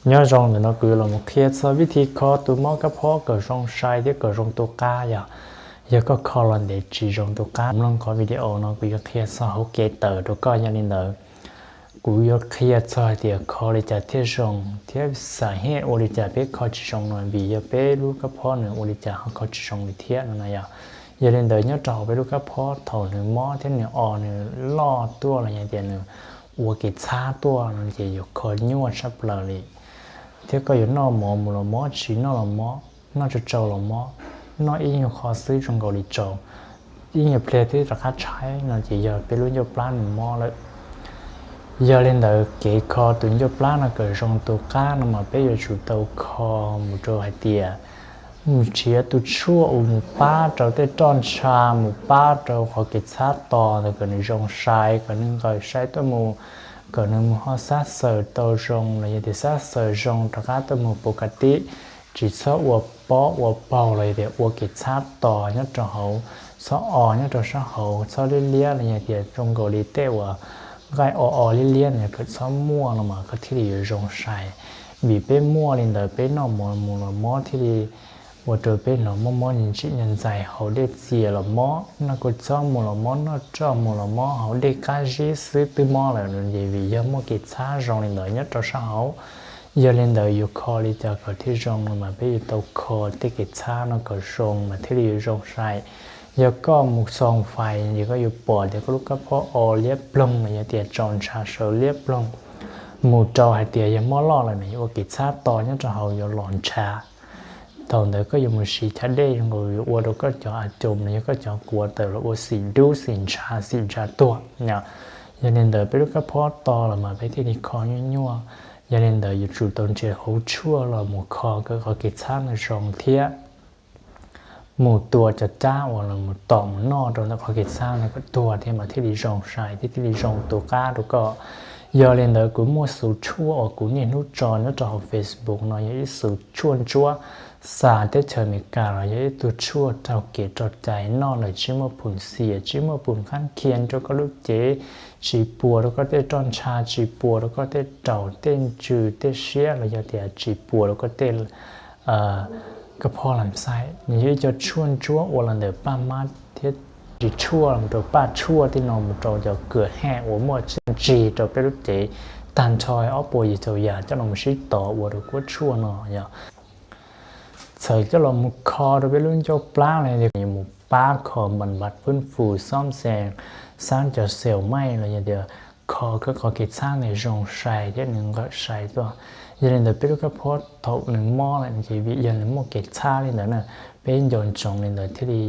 Nyob zoo, ntawm no kuv yuav los qhia txog vib thi kho tus mob kab phob kom zoo sai thiab kom zoo tu qab yom. Yog koj kho los ntev tsis zoo tu qab, mloog qhov video no kuv yuav qhia txog hauv kev tawm rau koj. Yog li ntawd, kuv yuav qhia txog hais tias kho li cas thiaj zoo thiab xam hem ua li cas peb kho tsis zoo no, vim yog peb lub kab phob nws ua li cas ho kho tsis zoo li thiab no na yom. Yog li ntawd, nyob rau hauv peb lub kab phob, thaum nws mob thiab nws o nws loj tuaj los yog tias nws ua kev txhab tuaj no ces yuav kho nyuaj tshaj plaws li. Thiab koj yuav noj mov mus los mob, tsis noj los mob, noj tsau tsau los mob, noj ib nyuag qho xwb zoo nkaus li tsau, ib nyuag pliag twb rov qab tshaib no ces yog peb lub ncauj plab nws mob lawm. Yog li ntawd, kev kho tus ncauj plab no kom zoo tu qab no mas peb yuav tsum tau kho mus rau hais tias mus nrhiav tus tshuaj uas mus pab rau tej roj ntsha, mus pab rau qhov kev txhab to ntawd kom nws zoo sai, kom nws nqawm sai tuaj mus, kom nws mus ho xab xaws tau zoo los yog tias xab xaws zoo rov qab tuaj mus pus ka tib, tsis txhob ua pob ua paug los yog tias ua kev txhab to nyob rau hauv, txhob o nyob rau sab hauv, txhob liab liab los yog tias zoo nkaus li tej uas nqaij o o liab liab ntawd kom txhob muaj no mas koj thiaj li yuav zoo sai. Vim peb muaj li ntawd peb noj mov mus los mob thiaj li ua rau peb hnov mob mob ntsim ntxais, hauv dej txias los mob, noj kua txob mus los mob, noj roj mus los mob, hauv dej qab zib xwb twb mob lawm no ces vim yog muaj kev txhab zoo li ntawd nyob rau sab hauv. Yog li ntawd yuav kho li cas kom thiaj zoo no mas peb yuav tau kho tej kev txhab no kom zoo mas thiaj li yuav zoo sai. Yog koj mus xoo fais ces koj yuav pom tias koj lub kab phob o liab ploog los yog tias tsau ntsha sawv liab ploog, mus rau hais tias yog mob loj lawm mas yuav ua kev txhab to nyob rau hauv yuav los ntsha. Thaum ntawd koj yuav mus siv chav dej zoo nkaus yuav ua rau koj cov a coos los yog koj cov quav tawm los ua xim dub xim ntsha xim ntsha tuag. Yog li ntawd peb lub kab phob to los mas peb thiaj li kho nyuaj nyuaj. Yog li ntawd yuav tsum tau nrhiav hauv tshuaj los mus kho kom qhov kev txhab no zoo thiab mus tua cov cab uas los mus tom mus noj rau ntawm qhov kev txhab no kom tuag thiab mas thiaj li zoo sai thiab thiaj li zoo tu qab rau koj. Yog li ntawd kuv muaj xuv tshuaj uas kuv niaj hnub tso nyob rau hauv Facebook no yog ib xuv tshuaj ntsuab xa teb chaws Amelikas los yog ib tug tshuaj raug kev rau cai noj lawm tsis muaj phum xiam tsis muaj phum qab khia rau koj lub cev, tsis puas rau koj tej roj ntsha, tsis puas rau koj tej raum tej ntsws tej siab los yog tias tsis puas rau koj tej kab phob lam xaib. Nws yog ib co tshuaj ntsuab ua los ntawm paj mab thiab tsis tshuaj mus rau paj tshuaj tej no mus rau cov kawm haj uas muaj txiaj ntsig rau peb lub cev tag nrho ob puas yim caum yam coj los sib tov ua rau kuab tshuaj no yog txhawm coj los mus kho rau peb lub ncauj plab los yog tias yuav mus pab kho npas npas fwb fus xoob xees xab cov xees maij los yog tias kho koj qhov kev txhab ntawd zoo sai thiab nws nqawm sai tuaj. Yog li ntawd peb lub kab phob thaum nws mob lawm ces vim yog nws muaj kev txhab li ntawd na, peb nco ntsoov li ntawd thiaj li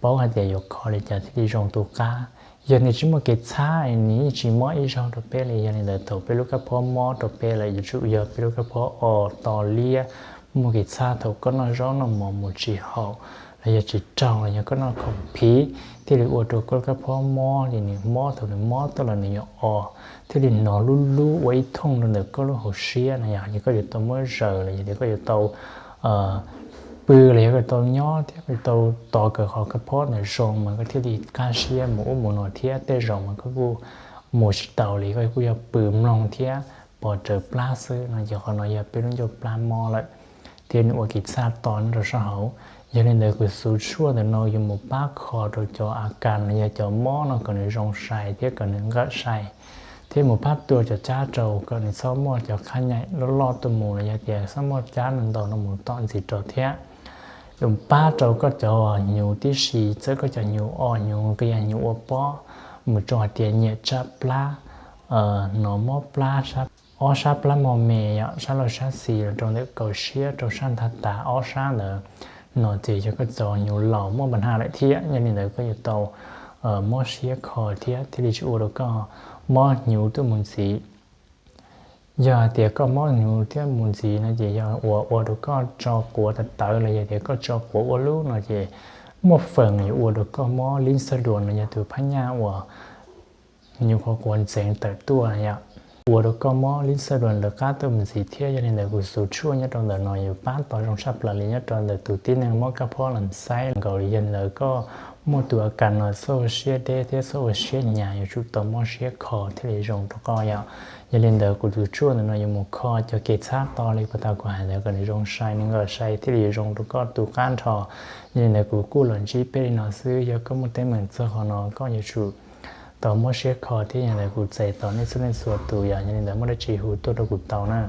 paub hais tias yuav kho li cas thiaj li zoo tu qab. Yog nws tsis muaj kev txhab nws yeej tsis mob ib zaug rau peb li. Yog li ntawd thaum peb lub kab phob mob rau peb lawm yuav tsum yog peb lub kab phob o to liab, muaj kev txhab thaum koj noj zaub noj mov mus tsis haum los yog tsis raug los yog koj noj khoom phiv thiaj li ua rau koj lub kab phob mob li nws mob. Thaum nws mob tuaj los nws yuav o thiaj li hnov lub lub ua ib thooj rau ntawm koj lub hauv siab no yog koj yuav tau muab zaws los yog tias koj yuav tau pw los yog koj tau nyob thiab koj tau tos kom qhov kab phob ntawd zoo mas koj thiaj li kaj siab mus ub mus no thiab. Tej zaum mas koj kuj mus tsis tau li, koj kuj yog pw mloog thiab pov raws plab xwb no ces qhov no yog peb lub ncauj plab mob lawm thiab nws ua kev txhab to nyob rau sab hauv. Yog li ntawd kuv xuv tshuaj ntawm no yuav mus pab kho rau cov a kas los yog cov mob no kom nws zoo sai thiab kom nws nqawm sai, thiab mus pab tua cov cab rau kom nws txhob muaj cov khab nyaim loj loj tuaj mus los yog tias txhob muaj cab ntau ntau no mus tom ntxiv rau thiab. Yuav pab rau koj cov hnyuv tib si, txawm koj cov hnyuv o, hnyuv nqia, hnyuv ua pob, mus rau hais tias nyiam tsab plab, hnov mob plab, ob sab plab mos me, sab laug sab xis los rau ntawm kaum siab rau sab nthab tas ob sab ntawd no ces yog koj cov hnyuv laus muaj npa ha lawm thiab. Yog li ntawd koj yuav tau mob siab kho thiab thiaj li tsis ua rau koj mob hnyuv tuaj mus ntxiv. Yog hais tias koj mob hnyuv thiab mus ntxiv no ces yog ua ua rau koj tso quav tawv tawv los yog tias koj tso quav ua lub no ces muaj feem yuav ua rau koj mob lib xab duas no yog tus phab nyaj uas hnyuv qhuav quav ntxeev tawm tuaj yom, ua rau koj mob lib xab duas lawv qab tuaj mus ntxiv thiab. Yog li ntawd kuv xuv tshuaj nyob rau ntawm no yuav pab tau zoo tshaj plaws li nyob rau ntawm tus tib neeg mob kab phob lam xaib nkaus li. Yog li ntawd koj muaj tus a kas no txhob ua siab deb thiab txhob ua siab hnyav, yuav tsum tau mob siab kho thiaj li zoo rau koj yom. Yog li ntawd kuv tus tshuaj ntawm no yuav mus kho cov kev txhab to li puag ta kuv hais ntawd kom nws zoo sai, nws nkam sai thiaj li yuav zoo rau koj tus qab nrho. Yog li ntawd kuv kuj los ntsib peb li no xwb, yog koj muaj teeb meem txog qhov no koj yuav tsum tau muab siab kho thiab yog ntawd kuv txais tos nej txhua leej txhua tus yom. Yog li ntawd muaj dab tsi hu tuaj rau kuv tau na.